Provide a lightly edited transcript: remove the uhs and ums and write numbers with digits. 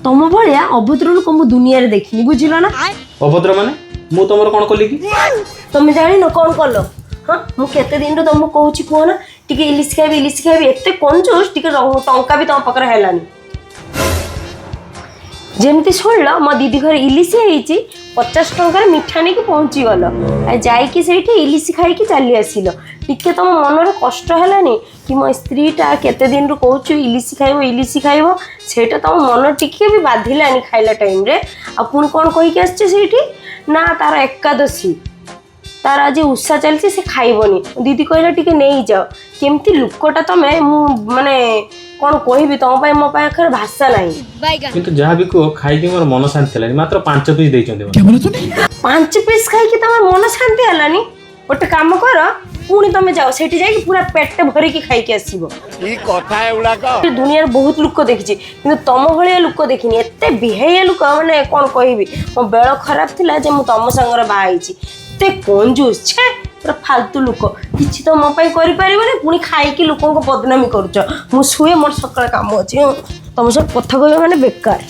ତମ ଭଳିଆ ଅଭଦ୍ର ଲୋକ ମୁଁ ଦୁନିଆରେ ଦେଖିନି, ବୁଝିଲ ନା? ଅଭଦ୍ର ମାନେ? ମୁଁ ତମର କ'ଣ କଲି କି? ତମେ ଜାଣିନ କ'ଣ କଲ? ହଁ, ମୁଁ କେତେ ଦିନରୁ ତମକୁ କହୁଛି, କୁହ ନା, ଟିକେ ଇଲିଶ ଖାଇବି, ଇଲିଶ ଖାଇବି। ଏତେ କଞ୍ଜୁସ, ଟିକେ ଟଙ୍କା ବି ତମ ପାଖରେ ହେଲାନି। ଯେମିତି ଶୁଣିଲ ମୋ ଦିଦି ଘରେ ଇଲିଶି ହେଇଛି, 50 ଟଙ୍କାରେ ମିଠା ନେଇକି ପହଞ୍ଚିଗଲ ଆଉ ଯାଇକି ସେଇଠି ଇଲିଶି ଖାଇକି ଚାଲି ଆସିଲ। ଟିକେ ତମ ମନରେ କଷ୍ଟ ହେଲାନି କି ମୋ ସ୍ତ୍ରୀଟା କେତେ ଦିନରୁ କହୁଛୁ ଇଲିଶି ଖାଇବ, ଇଲିଶି ଖାଇବ? ସେଇଟା ତମ ମନ ଟିକେ ବି ବାଧିଲାନି ଖାଇଲା ଟାଇମ୍ରେ? ଆଉ ପୁଣି କ'ଣ କହିକି ଆସିଛ ସେଇଠି ନା, ତାର ଏକାଦଶୀ, ତାର ଆଜି ଉଷା ଚାଲିଛି, ସେ ଖାଇବନି, ଦିଦି କହିଲା ଟିକେ ନେଇଯାଅ। କେମିତି ଲୋକଟା ତମେ! ମୁଁ ମାନେ କ'ଣ କହିବି ତମ ପାଇଁ, ମୋ ପାଖରେ ଭାଷା ନାହିଁ। କିନ୍ତୁ ଯାହା ବି କୁହ, ଖାଇକି ମୋର ମନ ଶାନ୍ତି ହେଲାନି। ମାତ୍ର 5 ପିସ୍ ଦେଇଛନ୍ତି ମୋତେ। 5 ପିସ୍ ଖାଇକି ତମର ମନ ଶାନ୍ତି ହେଲାନି? ଗୋଟେ କାମ କର, ପୁଣି ତମେ ଯାଅ, ସେଇଠି ଯାଇକି ପୁରା ପେଟ ଭରିକି ଖାଇକି ଆସିବ। କି କଥା ଏଗୁଡାକ! ଦୁନିଆରେ ବହୁତ ଲୋକ ଦେଖିଛି, କିନ୍ତୁ ତମ ଭଳିଆ ଲୋକ ଦେଖିନି। ଏତେ ବିହେୟା ଲୋକ, ମାନେ କ'ଣ କହିବି, ମୋ ବେଳ ଖରାପ ଥିଲା ଯେ ମୁଁ ତମ ସାଙ୍ଗରେ ବାହା ହେଇଛି। ଏତେ କଞ୍ଜୁସ, ଛେ, ପୁରା ଫାଲତୁ ଲୋକ। କିଛି ତ ମୋ ପାଇଁ କରିପାରିବନି, ପୁଣି ଖାଇକି ଲୋକଙ୍କ ବଦନାମି କରୁଛ। ମୁଁ ଶୁଏ, ମୋର ସକାଳେ କାମ ଅଛି। ହଁ, ତମ ସହ କଥା କହିବା ମାନେ ବେକାର।